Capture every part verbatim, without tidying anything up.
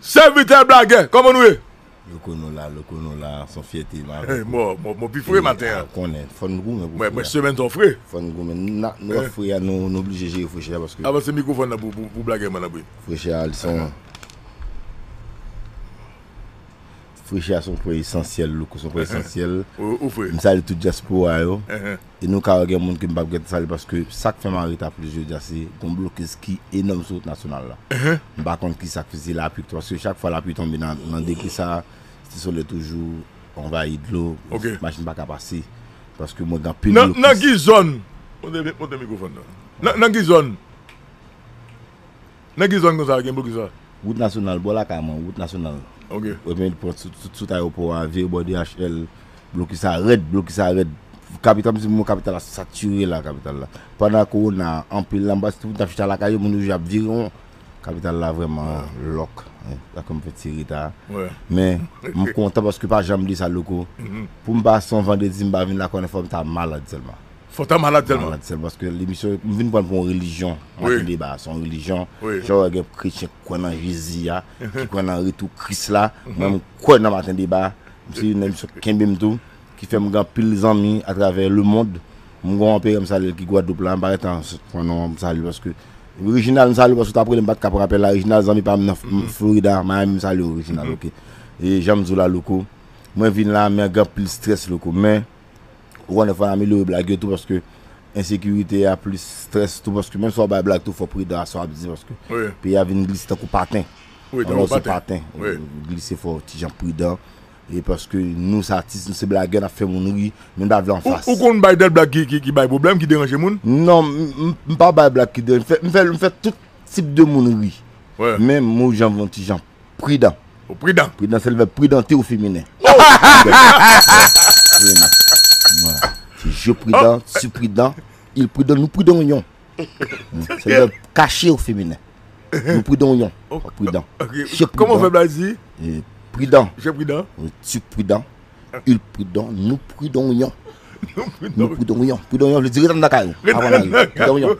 Sèvitè blagè, kòman nou ye? Loko nou la, loko nou la, se yon fyète m avè w. Mò, mò, mò pi fre maten an. Konnen, fò n goumen pou fre a. Mwen, mwen semèn sa w fre. Fò n goumen. Nou, nou wè fre a, nou, nou oblije jere frechè a paske. Avanse mikwofòn nan pou, pou, pou blagè man nan wi. Frechè a, li se yon, frechè a se yon pwen esansyèl, Loko, se yon pwen esansyèl. Ou, ou fre. M salye tout dyaspora yo. E nou ka wè gen moun ke m p ap gentan salye paske sa k fè m arete plis jodi a se gon blokis ki enòm sou wout nasyonal la. M pa konn kisa k fè se lapli k tonbe, paske chak fwa lapli tonbe nan, nan degre sa, Ti Solèy toujou anvayi dlo, machin pa ka pase. Paske mwen gen anpil blokis. Nan, nan ki zòn? Monte, monte mikwofòn nan. Nan, nan ki zòn? Nan ki zòn konsa gen blokis la? Wout nasyonal, bò lakay mwen, wout nasyonal. Ok. Epi pran sou, sou, sou ayewopò a, vire bò D H L, blokis la rèd, blokis la rèd. Kapital, m di mwen kapital la satire la, kapital la. Pandan kowona, anpil la, m panse tout moun t ap chita lakay yo, moun yo ap vire won. Kapital la vrèman lòk. Sa fè m fè ti reta. Men, m kontan paske pa janm bliye sa, Loko. Pou m pase yon vandredi, m pa vin la, konnen fò m ta malad sèlman. Fò ta malad sèlman. Malad sèlman, paske lemisyon, m vin pran l pou yon relijyon. Maten deba, se yon relijyon. Jan w wè gen kretyen k kwè nan Jezi a, ki kwè nan retou Kris la. Mwen, m kwè nan maten deba. M se youn nan misyon kenbe m tou, ki fè m gen anpil zanmi atravè lemonn. M gen yon pere m salye l ki Gwadloup la, m pa gentan pran non an, m salye l paske Reginald, m salye w paske w t ap rele m, m pa t ka pran apèl la. Reginald, zanmi pa m nan Florida, Miami, m salye w, Reginald, ok. E jan m di w la, Loko, mwen vin la, men gen anpil strès, Loko, men ou konnen fò n amelyore blag yo tou paske ensekirite a plis strès tou, paske menm si w ap bay blag tou, fò w pridan a sa w ap di paske peyi a vin glise tankou paten. Alò se paten, glise, fò w ti jan pridan. E paske nou se atis, nou se blagè, n ap fè moun ri, men n pa vle anfas. Ou, ou konn bay dèl blag ki, ki, ki bay pwoblèm, ki deranje moun? Non, m, m, m pa bay blag ki deranje, m fè, m fè, m fè tout tip de moun ri. Men m oblije yon ti jan pridan. Ou pridan. Pridan, se le vèb pridante au féminin. Pridan. Voilà. C'est je prudent, tu prudent, il prudent, nous prudents. Se le vèb caché au féminin. Nous prudents. Pridan. Je pridan. Kòman vèb la di? Pridan. Je pridan. Tu pridan. Il pridan. Nous prudents. Nou pridonyon. Pridonyon vle di ret anndan kay ou. Avan n ale. Pridonyon.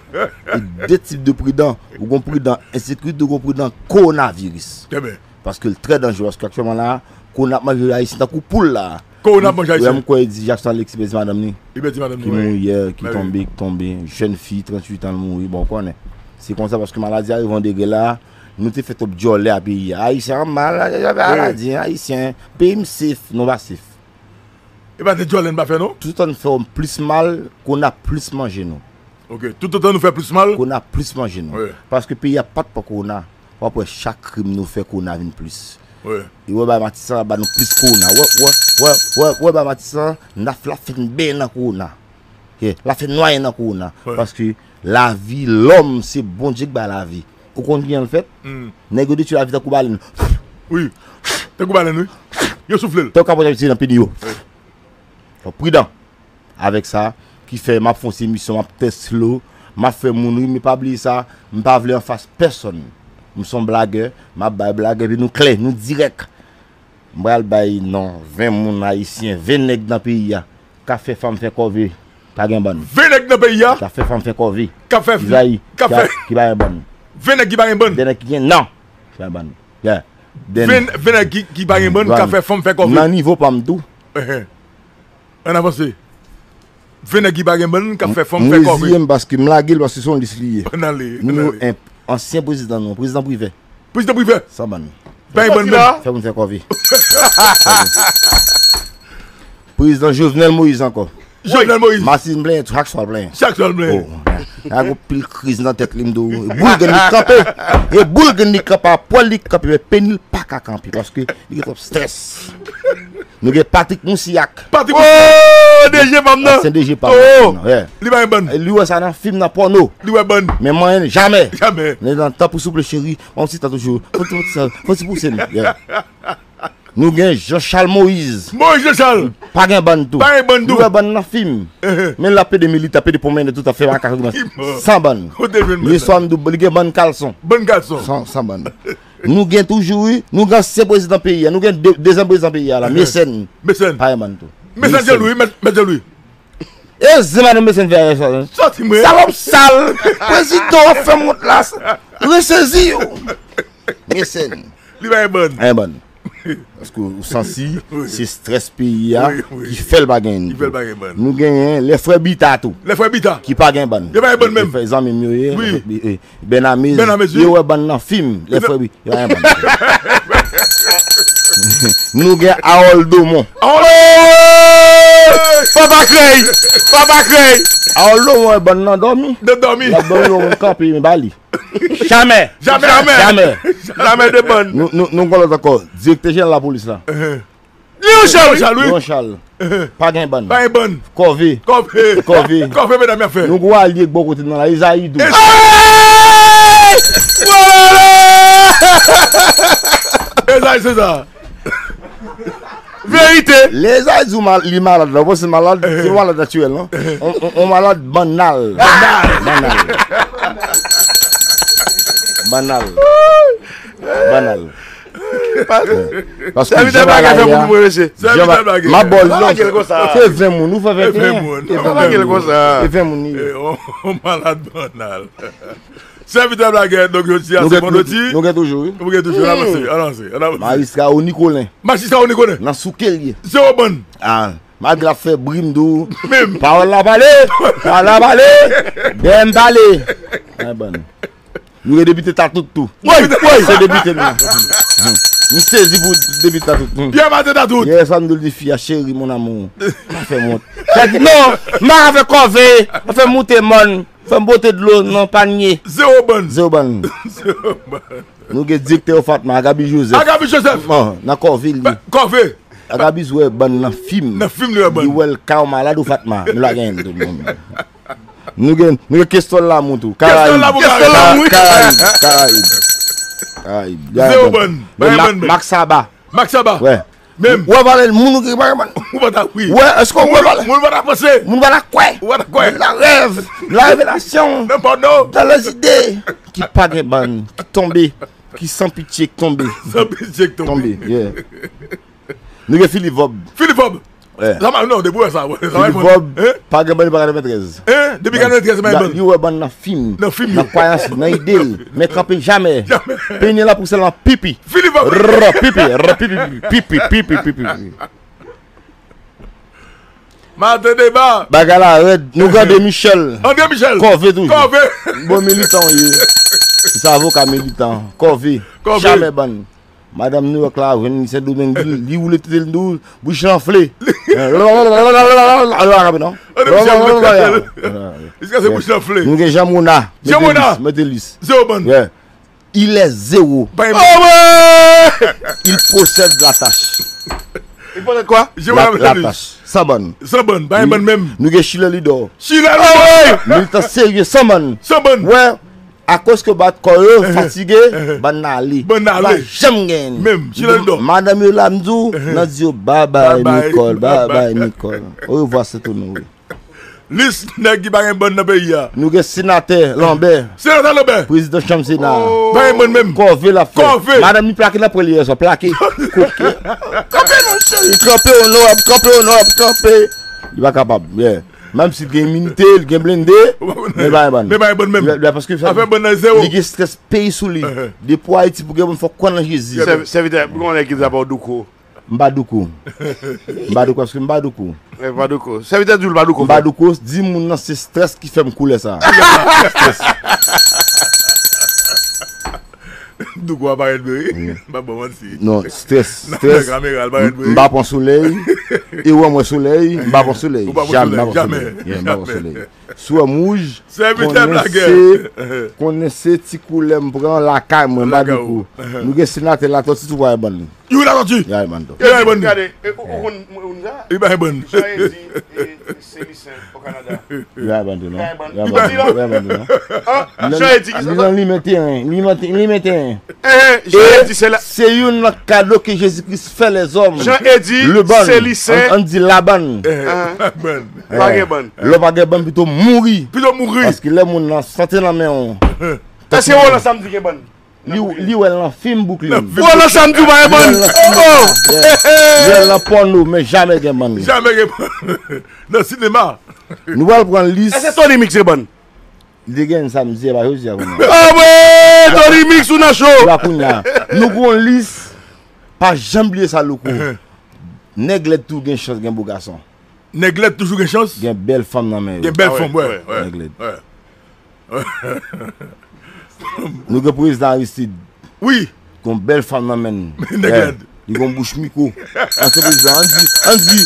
E de tip de pridan. Ou gon pridan ensekirite, ou gon pridan kowonaviris. Paske l trè danjere, paske aktyèlman la, kowona ap manje Ayisyen tankou poul la. Kowona ap manje Ayisyen. M kwè di Jackson Alexis pèdi madanm li. Li pèdi madanm li, wi. Ki mouri yè, ki tonbe, ki tonbe. Jèn fi, tranntuit an, l mouri. Bon, ou konnen. Se konsa, paske maladi a rive yon degre la, nou te fè twòp djòlè a peyi a. Ayisyen an mal, maladi, Ayisyen. Peyi m safe, nou pa safe. E pa de djòlè n pa fè non. Toutotan n fè plis mal, kowona plis manje nou. Ok, toutotan nou fè plis mal, kowona plis manje nou. Paske peyi a pa t pran kowona, w ap wè chak krim nou fè, kowona vin plis. E wè bay Matisan ap ba nou plis kowona. Wè, wè, wè, wè, wè bay Matisan, n ap la fè n benyen nan kowona. Ke la fè n nwaye nan kowona. Paske lavi lòm, se Bondye ki bay lavi. Ou konn kijan l fèt? Nèg yo detwi lavi tankou balèn. Wi. Tankou balèn, wi. Yo soufle l. Tankou kapòt ap tire nan pini yo. Fò pridan avèk sa, ki fè m ap fè yon ti emisyon, m ap tè slow, m ap fè moun ri, men pa bliye sa, m pa vle anfas pèsonn. M se yon blagè, m ap bay blag, epi nou klè, nou dirèk. M pral bay non ven moun ayisyen, ven nèg nan peyi a k ap fè fanm fè kòve. Pa gen bann. Ven nèg nan peyi a k ap fè fanm fè kòve. K ap fè, Izayi, k ap fè, ki pa gen bann. Ven nèg ki pa gen bann. Ven nèg ki gen non. Ki pa gen bann. Ven, ven nèg ki, ki pa gen bann, k ap fè fanm fè kòve. Nan nivo pa m tou. Ann avanse. Ven nèg ki pa gen bann k ap fè fanm fè kòve. M reziye m paske m lage l paske se yon lis li ye. Ann ale, ann ale. Nimewo en, ansyen prezidan nou, prezidan Privè. Prezidan Privè. San bann. Pa gen bann menm. Fè moun fè kòve. Prezidan Jovenel Moïse ankò. Jovenel Moïse. Masin plen, chak swa plen. Chak swa plen. Oh, la gon pil kriz nan tèt li m di w. E boul grenn li kanpe. E boul grenn li kanpe, a pwèl li kanpe, men peni l pa ka kanpe paske li gen twòp strès. Nou gen Patrick Moussilhac. Patrick Moussilhac. Oh, D G pa m nan. Ansyen D G pa m nan. Oh, yeah. Li pa gen bann. Li wè sa nan fim, nan pòno. Li wè bann. Men mwen, jamè. Jamè. Nan tan pou souple cheri, mwen ti tan toujou. Fò ti, fò ti, fò ti pouse m. Yeah. Nou gen Jean Charles Moïse. Moïse Jean Charles. Pa gen bann tou. Pa gen bann tou. Nou wè bann nan fim. Men l ap pede militè, pede pwomène tout afè makak. San bann. Kote jwenn bann? Li gen bann kalson. Bann kalson. San, san bann. Nou gen toujou, wi, nou gen ansyen prezidan peyi a, nou gen de, dezyenm prezidan peyi a la, Mecène. Mecène. Pa Herman tou. Mecène Jean Louis, Mè-, Mèt Jean Louis. E zen madanm Mecène fè avè sa, wi. Sòti mwen. Salòp sal. Prezidan w ap fè m wont la. Resezi w. Mecène. Li pa gen bann. Pa gen bann. Paske ou santi se strès peyi a ki fè l pa gen. Ki fè l pa gen bann. Nou genyen lè frè Bita tou. Lè frè Bita. Ki pa gen bann. Yo pa gen bann menm. Lè frè zanmi m yo ye. Wi. Bènamez. Bènamez, wi. Yo wè bann nan fim. Lè frè Bita. Yo pa gen bann. Nou gen Harold Domon. Harold Domon! Papa Krèy! Papa Krèy! Harold Domon wè bann nan dòmi. Nan dòmi. L ap dòmi, yon moun kanpe, men ba li. Jamè. Jamè. Jamè. Jamè. Jamè de bann. Nou, nou, nou gon lòt ankò. Direktè jeneral lapolis la. Leon Charles. Leon Charles, wi. Leon Charles. Pa gen bann. Pa gen bann. Kòve. Kòve. Kòve. Kòve, medam, y ap fè. Nou gon alye k bò kote n nan la, Ezayi Dou. Ezayi! Ezayi Seza. Verite. Lè Ezayi di w mal, li malad la, ou panse malad, se yon malad natirèl, non? On, on, on malad bannal. Bannal. Bannal. Paske jan bagay la, jan ba-, m ap ba w l non, se ven moun, ou fè venteyen. Se ven moun. Se ven moun li ye. On malad bannal. Sèvitè Blagè, donk, jodi a, se vandredi. Nou gen toujou, wi. Nou gen toujou, ann avanse, ann avanse, ann avanse. Majistra Oni Colin. Majistra Oni Colin. Nan souke l ye. Zewo bann. Ah, malgre l ap fè bri, m di w. Menm. Pawòl la pale. Pawòl la pale. Dèyè m pale. Ah, bann. Nou gen depite Tatout tou. Wi, wi. Se depite m nan. M sezi pou depite Tatout. Pierre Martin Tatout. Yè sa m di l di fi a, cheri, mon amour. Pa fè m wont. Sa di non, m pa ka fè kòve, pa fè m moute mòn. Fè m pote dlo nan panye. Zewo bann. Zewo bann. Zewo bann. Nou gen direktè Ofatma, Agabi Joseph. Agabi Joseph. Bon, nan kòve li. Kòve. Agabi wè bann nan fim. Nan fim li wè bann. Li wè l ka yon malad Ofatma. Nou la gen tout moun. Nou gen, nou gen Kestòl Lamou tou. Kestòl Lamou, Karayib. Karayib. Karayib. Karayib. Zewo bann. Mak Saba. Mak Saba. Wè. Menm. Ou wè valè moun ou gen pa gen bann. Ou pa ta wi. Wè, èske ou wè valè? Moun pa ta panse. Moun pa ta kwè. Ou pa ta kwè. La rèv, la revelasyon. Nan pòno. Dan lèzide. Ki pa gen bann, ki tonbe, ki san pitye k tonbe. San pitye k tonbe. Tonbe, yeah. Nou gen Philippe Vob. Philippe Vob. Wè. Sa pa, non, depi wè sa, wè. Philippe Vob, pa gen bann, li pa katreventrèz. Hein? Depi katreventrèz, pa gen bann. Li wè bann nan fim. Nan fim yo. Nan kwayans, nan ide l. Men kanpe jamè. Jamè. Peyi la pou sèlman pipi. Philippe Vob. Rr, pipi, rr, pipi, pipi, pipi, pipi, pipi. Maten deba. Bagay la rèd. Nou gen André Michel. André Michel. Kòve toujou. Kòve. Bon militan w ye. Se avoka militan. Kòve. Kòve. Jamè bann. Madanm Nouyòk la, jwenn li Sendomeng, li, li woule tete l dou, bouch lan anfle. Alò, akape non. Jiskaske bouch lan anfle. Nou gen Jean Mona. Jean Mona. Metelis. Zewo bann. Yeah. Il est zéro. Pa gen bann. Il possède la tâche. Il possède quoi? Jean Mona Metelis. La tâche. San bann. San bann, pa gen bann menm. Nou gen Chilè Lidò. Chilè Lidò. Militan serye, san bann. San bann. Wè. Akoz ke bat kò yo fatige, bann nan ale. Bann nan ale. Pa janm genyen. Menm, Chilè Lidò. Madanm yo la, m di w, nan di yo, babay, Nicole, babay, Nicole. Orevwa, Sentoni, wi. Lis nèg ki pa gen bann nan peyi a. Nou gen senatè Lanbè. Senatè Lanbè. Prezidan chanm Sena. Pa gen bann menm. Kòve l ap fè. Kòve. Madanm li plake nan priyè sa, plake. Koke. Kanpe non, cheri. Kanpe onorab, kanpe onorab, kanpe. Li pa kapab, yeah. Menm si l gen iminite, l gen blende, men l pa gen bann. Men pa gen bann menm. Li, li, paske afè bann nan zewo. Li gen strès peyi sou li. Depi w Ayiti pou gen bann, fòk kwè nan Jezi. Sèvitè, pou konnen ki ta pa w douko. M pa douko. M pa douko, paske m pa douko. M pa douko. Sèvitè di w l pa douko. M pa douko, di moun nan se strès ki fè m koulè sa. Strès. Douko a parèt vre, wi. M pa ba w manti. Non, strès, strès. Nan kamera, l parèt vre. M pa pran solèy. E wè mwen solèy, m pa pran solèy. Ou pa pran solèy, jamè. Yeah, m pa pran solèy. Si w wè m wouj, konnen se, konnen se ti koulè m pran lakay mwen, m pa douko. Nou gen senatè Latòti tou pa gen bann li. Youri Latòti. Ya, bann tou. Youri bann. Gade, ou konn moun sa? Li pa gen bann. Jan Edi, Selisen o Kanada. Li pa gen bann tou non. Li pa gen bann tou non. Jan Edi ki sa? Li nan limen teren, limen teren. Jan Edi se la. Se youn nan kado ke Jezi Kris fè lèzòm. Jan Edi, Selisen. Ann di Labann. Labann. Pa gen bann. Lè w pa gen bann, pito mouri. Pito mouri. Paske lè moun nan sante nan men w. Èske w nan samdi gen bann? Li, li wè l nan fim Brooklyn. Nan fim Brooklyn. Wè l nan samdi w pa gen bann. Li wè l nan pòno, men jamè gen bann. Jamè gen bann. Nan sinema. Nou pral pran lis. Èske Tony Mix gen bann? Li te gen samdi, e pa jodi a kounye a. Ah ouais, Tony Mix ou nan cho. La kounye a. Nou gon lis, pa janm bliye sa, Louko. Nèg lèd tou gen chans gen bo gason. Nèg lèd toujou gen chans. Gen bèl fanm nan men yo. Gen bèl fanm, wè. Nèg lèd. Nou gen prezidan Aristide. Wi. Gon bèl fanm nan men l. Nèg lèd. Li gon bouch miko. Ansyen prezidan, ann di, ann di,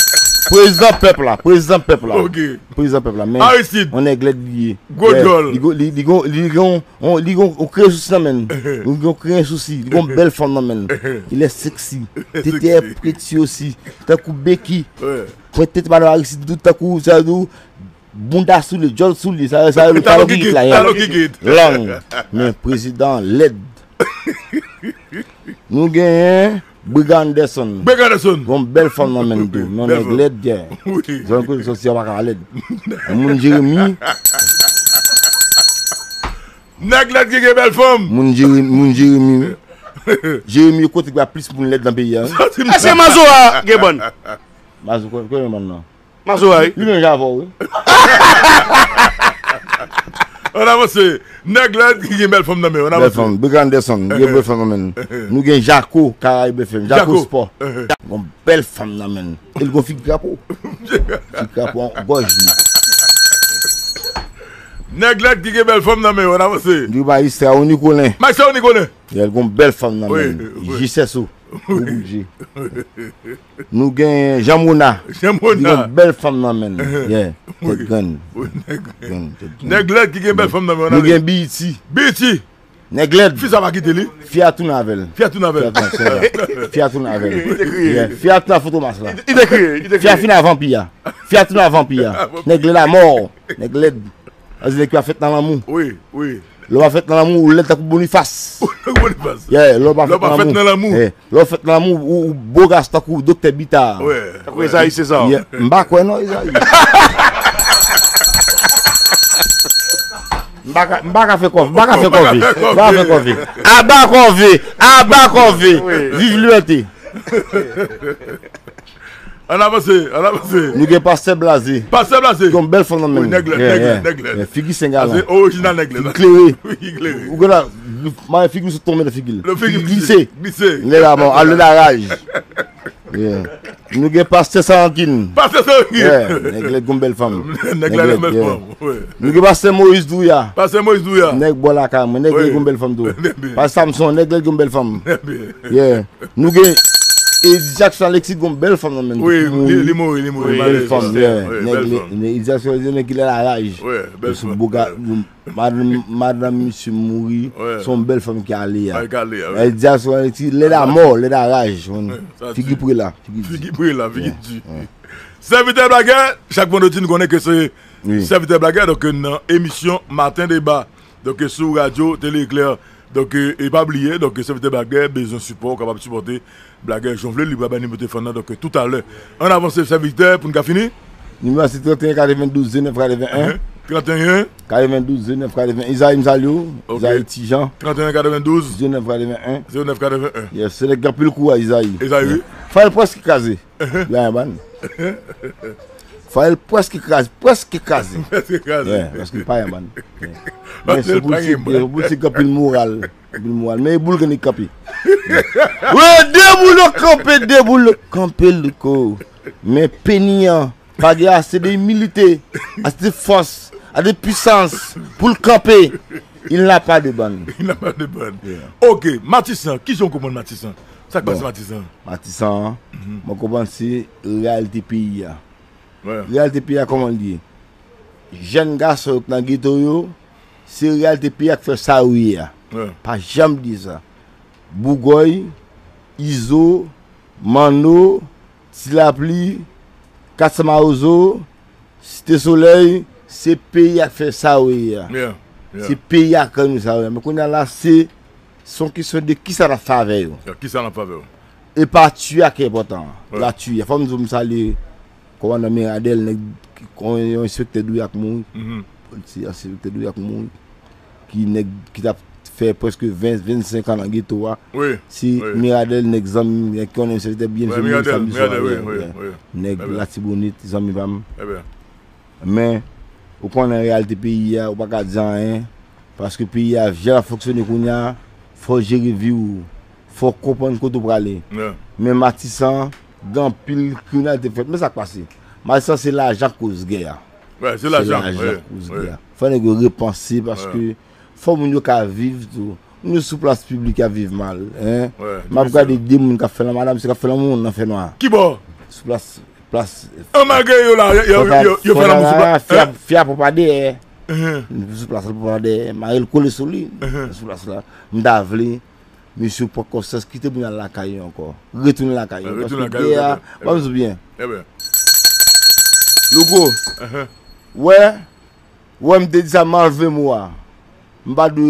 prezidan pèp la, prezidan pèp la. Ok. Prezidan pèp la, men Aristide. On nèg lèd li ye. Gwo djòl. Li gon, li, li gon, li gon, on, li gon, on kreye sousi nan men l. Li gon kreye sousi. Li gon bèl fanm nan men l. Il est sexy. Tete preti osi. Tankou Becky. Pwent tete madan Aristide, tankou, sa, bounda sou li, djòl sou li, sa, sa, talon kikit la, talon kikit. Lang. Men prezidan lèd. Nou genyen Briga Anderson. Briga Anderson. Gon bèl fanm nan men tou. Men nèg lèd, yeah. Zòn kote sòti a pa ka lèd. Moun Jeremi. Nèg lèd ki gen bèl fanm. Moun Jeremi, moun Jeremi. Jeremi kote ki pa plis moun lèd nan peyi a. Èske Mazora gen bann? Mazora, kote bann nan? Mazora, wi. Li menm jan avè w, wi. Ann avanse. Nèg lèd ki gen bèl fanm nan men. Ann avanse. Bèl fanm. Briga Anderson, gen bèl fanm nan men. Nou gen Jako, Caraïbes F M. Jako Sport. Gon bèl fanm nan men. E l gon figi krapo. Figi krapo an gòj li. Nèg lèd ki gen bèl fanm nan men. Ann avanse. Nou gen Maestra Nicolin. Maestra Nicolin. Li gon bèl fanm nan men. J S O. Nou gen Jean Mona. Jean Mona. Li gon bèl fanm nan men. Yeah. Tèt grenn. Nèg lèd ki gen bèl fanm nan men. Nou gen B E T. B E T. Nèg lèd. Fi sa pa kite li. Fi a tounen avè l. Fi a tounen avè l. Fi a tounen avè l. Fi a tounen a Fotomas la. Li te kriye. Fi a fin a vanpi a. Fi a tounen a vanpi a. Nèg lèd amò. Nèg lèd. Ann di nèg ki pa fèt nan lanmou. Wi, wi. Lè w pa fèt nan lanmou, ou lèd tankou Bonifas. Bonifas. Yeah, lè w pa fèt nan lanmou. Lè w fèt nan lanmou, ou, ou bogas tankou Doktè Bita. Tankou Ezayi Seza. Yeah. M pa kwè non, Ezayi. M pa ka, m pa ka fè kòve, m pa ka fè kòve. M pa ka fè kòve. Aba kòve, aba kòve. Viv libète. Ann avanse, ann avanse. Nou gen Pastè Blaze. Pastè Blaze. Gon bèl fanm nan men. Wi, nèg lèd, nèg lèd, nèg lèd. Figi sengalan. Orijinal nèg lèd. Figi klere. Figi klere. Ou gen la, figi sou tonbe nan figi l. Figi glise. Glise. Lèd amò, al lèd a raj. Nou gen Pastè San Rankin. Pastè San Rankin. Nèg lèd gon bèl fanm. Nèg lèd gon bèl fanm. Nou gen Pastè Moyiz Douya. Pastè Moyiz Douya. Nèg bò lakay mwen, nèg lèd gon bèl fanm tou. Pastè Samson, nèg lèd gon bèl fanm. Yeah. Nou gen Eddy Jackson Alexis gon bèl fanm nan men. Wi, li mouri, li mouri. Bèl fanm, yeah. Nèg Eddy Jackson Alexis nèg ki lè la raj. Bèl fanm. Madanm, madanm misye mouri, se yon bèl fanm ki ale a. Eddy Jackson Alexis lè la mò, lè la raj. Figi pre la. Figi pre la, figi di. Sèvitè Blagè, chak vandredi nou konnen ke se Sèvitè Blagè, donk nan emisyon Maten Deba. Donk, sou radyo, Tele Eklè. Donk, e pa bliye, donk, Sèvitè Blagè bezwen sipò, w kapab sipòte Blagè jan w vle, li pral bay nimewo telefòn nan, donk, toutalè. Ann avanse, Sèvitè, pou n ka fini. Nimewo a se trannteyen katrevendouz zenèf katreven en. Trannteyen. Katrevendouz zenèf katreven en. Izayi, m salye w. Izayi Tijan. Trannteyen katrevendouz. Zenèf katreven en. Zenèf katreven en. Yes, se nèg ki anpil kouraj, Izayi. Izayi, wi. Fayèl prèske kraze. Li pa gen bann. Fayèl prèske kraze, prèske kraze. Prèske kraze. Yeah, paske li pa gen bann. Men se pou li se gen anpil moral. Anpil moral. Men e boul gen li kanpe. Wi, de boul yo kanpe, de boul yo kanpe, Louko. Men peni an pa gen ase de imilite, ase de fòs, ase de pwisans pou l kanpe. Il n'a pas de bann. Il n'a pas de bann. Yeah. Ok, Matisan, kijan w konprann Matisan? Sa k pase Matisan? Matisan, mwen konprann se reyalite peyi a. Reyalite peyi a kòman l ye? Jèn gason yo k nan geto yo, se reyalite peyi a k fè sa yo ye a. Pa janm bliye sa. Bougòy, Izo, Manno, Ti Lapli, Kat San Mawozo, Site Solèy, se peyi a k fè sa yo ye a. Se peyi a k rann yo sa yo ye a. Men kounye a la, se, se yon kesyon de kisa n ap fè avè yo. Kisa n ap fè avè yo? E pa tiye a ki enpòtan. La tiye a. Fò m di w m salye kòmandan Miradèl, nèg ki, yon enspektè Douya k mouri. Polisye, enspektè Douya k mouri. Ki nèg ki t ap fè prèske ven, vennsenk an nan geto a. Se Miradèl, nèg zanmi m, nèg ki konnen m, se te byen zanmi m, samdi swa, nèg Latibonit, zanmi pa m. Men, Ou konnen reyalite peyi a, ou pa ka di anyen. Paske peyi a, jan l ap fonksyone kounye a, fò w jere vi w. Fò w konprann kote w prale. Yeah. Men Matisan, gen anpil kriminalite fèt. Men sa k pase. Matisan se lajan k koz gè a. Ouais, se Se lajan. lajan Ouais, k koz ouais. gè a. Fò nèg yo repanse paske fò moun yo ka viv tou. Moun yo sou plas piblik y ap viv mal. Hein? Ouais, M ap difisil. Gade de moun k ap fè lanmada, misye k ap fè lanmou nan fè nwa. Ki bò? Sou plas, plas. An malgre yo la, yo, yo, yo, yo fè lanmou sou plas. Fè a, fè a pran pa dèyè. Hein? Sou plas la pran pa dèyè. Mare l kole sou li. Mhm. Sou plas la. M ta vle, mesye pran konsyans, kite moun al lakay yo ankò. Retounen lakay yo. Ouais, retounen Paske lakay yo, gè a, retounen. pa bezwen byen. Eben. Louko, Uh-huh. wè, wè m te di sa, m al vle mo a. M pa dwe,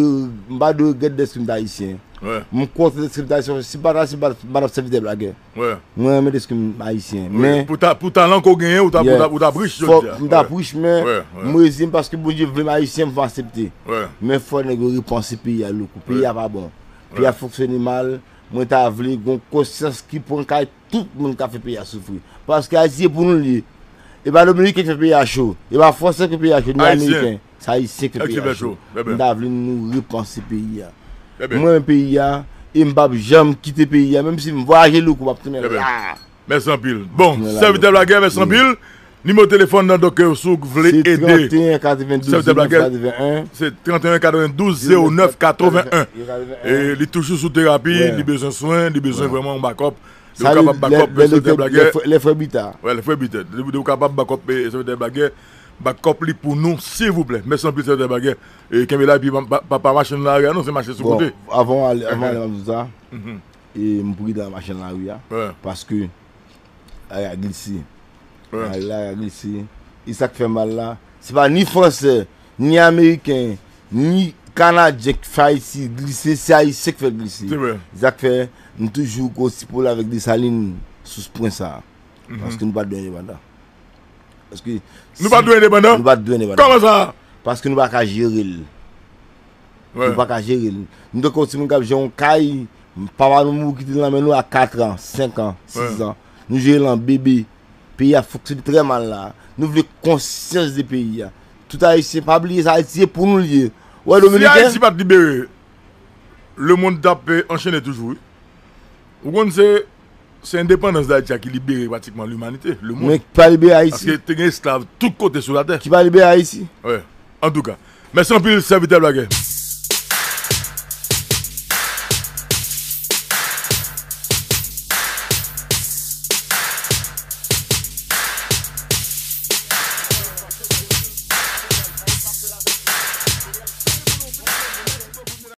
m pa dwe regrèt dèske m te ayisyen. Ouais. M kontan dèske m te ayisyen. Si m pa t ayisyen, m pa t ap sèvitè blagè. Ouais. Mwen renmen dèske m ayisyen. Oui. Men, Pou ta, pou talan ke w genyen, ou ta, ou ta, ou ta ap rich, fò, jodi a. m ta ap Ouais. Rich, men Ouais. m reziyen paske Bondye vle m ayisyen, m fò aksepte. Ouais. Men fò nèg yo repanse peyi a, Louko. Peyi a pa bon. Peyi a fonksyone mal. Mwen ta vle gon konsyans ki pran kay tout moun k ap fè peyi a soufri. Paske Ayiti se pou nou l ye. E pa Dominiken k fè peyi a cho. E pa Fransè k fè peyi a cho, ni Ayisyen. Ameriken. Se Ayisyen k fè Ayisyen peyi a fè cho. cho. Bebe. M ta vle nou repanse peyi a. Bebe. Mwen renmen peyi a. E m p ap janm kite peyi a. Menm si m vwayaje, Louko, m ap tounen Bebe. la. Mèsi anpil. Bon, Tounen la, sèvitè Louko. Blagè, mèsi anpil. Nimewo telefòn nan, donk, si w vle Se ede. trant et un quatre-vingt-douze Sèvitè Blagè. Quatre-vingt-un. Se trant et un quatre-vingt-douze zéro neuf quatre-vingt-un. E li toujou sou terapi, Ouais. Li bezwen swen, li bezwen Ouais. vrèman yon backup. Li Sa kapab lè, backup, lè, sèvitè lè, Blagè. lè, lè frè Bita. Wè, lè frè Bita. Li kapab backup, sèvitè Blagè. Backup li pou nou, silvouplè. Mèsi anpil, sèvitè Blagè. E kenbe la, epi pa, pa, pa mache nan lari a, non, se mache sou Bon, kote. avan w ale, avan w ale, Mhm. m ap di w sa. Mhm. E m pridan mache nan lari a. Ouais. Paske lari a glise. Ouais. Lari, lari a glise. E sa k fè mal la, se pa ni Fransè, ni Ameriken, ni Kanadyen k fè Ayiti glise, se Ayisyen k fè l glise. Se vre. Sa k fè, m toujou gon ti pwoblèm avèk Desalin sou pwen sa a. Paske nou pa t dwe endepandan. Paske Nou pa t dwe endepandan? Nou pa t dwe endepandan. Kòman sa? Paske nou pa ka jere l. Ouais. Nou pa ka jere l. Nou tankou yon timoun k ap jere yon kay, papa nou mouri kite l nan men nou a kat an, senk an, sis an. Nou jere l an bebe. Peyi a fonksyone trè mal la. Nou vle konsyans de peyi a. Tout Ayisyen, pa bliye sa, Ayiti se pou nou l ye. Wè, Si Dominiken? Ayiti pa t libere, lemonn t ap, eh, anchene toujou, wi. Ou konn se, se endepandans Dayiti a ki libere pratikman limanite, lemonn. Men ki pa libere Ayiti? Paske te gen esklav tout kote sou latè. Ki pa libere Ayiti? Wè. Antouka, mèsi anpil, sèvitè Blagè.